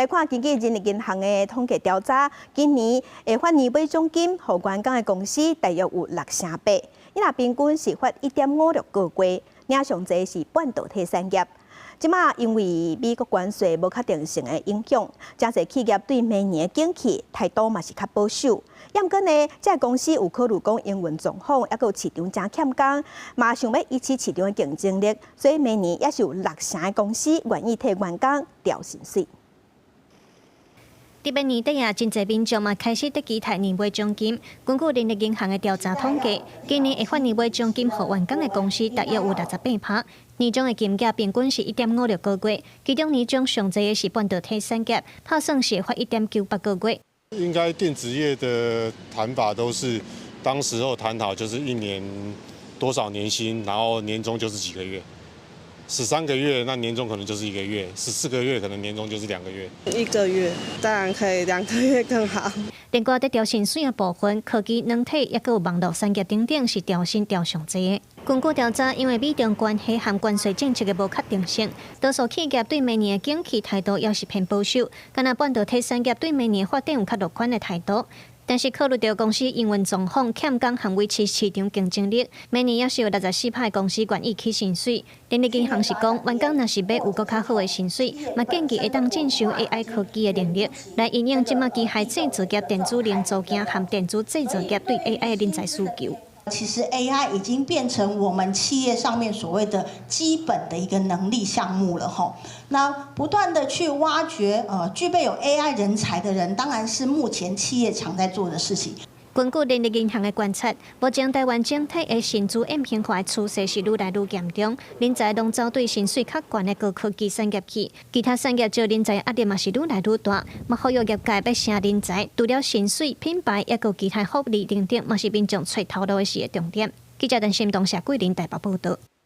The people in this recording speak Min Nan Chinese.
來看根據人力銀行的統計調查，今年會發年尾獎金予員工的公司大約有六成八，伊若平均是發1.56個月，領上濟是半導體產業。這馬因為美國關稅無確定性的影響，誠濟企業對明年的景氣態度嘛是較保守。毋過呢，這个公司有考慮講營運狀況，抑閣有市場誠欠工，嘛想欲維持市場的競爭力，所以明年也是有六成的公司願意替員工調薪水。佇欲年底啊，真濟民眾嘛開始佇期待年尾獎金。根據人力銀行的調查統計，今年會發年尾獎金予員工的公司大約有68%。年終的金額平均是1.56個月，其中年終上濟的是半導體產業，拍算是會發1.98個月。應該電子業的談法都是當時候談好，就是一年多少年薪，然後年終就是幾個月。13個月，那年終可能就是一個月；14個月，可能年終就是2個月。一個月當然可以，2個月更好。另外，佇調薪水的部分，科技、軟體抑閣有網路產業等等是調薪調上濟的。根據調查，因為美中關係和關稅政策的無確定性，多數企業對明年的景氣態度也是偏保守。敢若半導體產業對明年發展有較樂觀的態度。但是考慮著公司營運狀況、欠工和維持市場競爭力，明年也是有64%的公司願意起薪水。人力銀行是講，員工若是欲有閣較好的薪水，嘛建議會當進修 AI 科技的能力，來因應這馬機械製造業、電子零組件和電子製造業對 AI 的人才需求。其實 AI 已經變成我們企業上面所謂的基本的一個能力項目了吼。那不斷的去挖掘具備有 AI 人才的人，當然是目前企業常在做的事情。根據人力銀行的觀察，目前台灣整體的薪資扁平化趨勢是愈來愈嚴重，人才攏走對薪水較懸的高科技產業去，其他產業招人才壓力嘛是愈來愈大。嘛，呼籲業界欲吸人才，除了薪水、品牌，抑閣有其他福利等等，嘛是民眾揣頭路的時的重點。記者陳新東、謝桂林台北報導。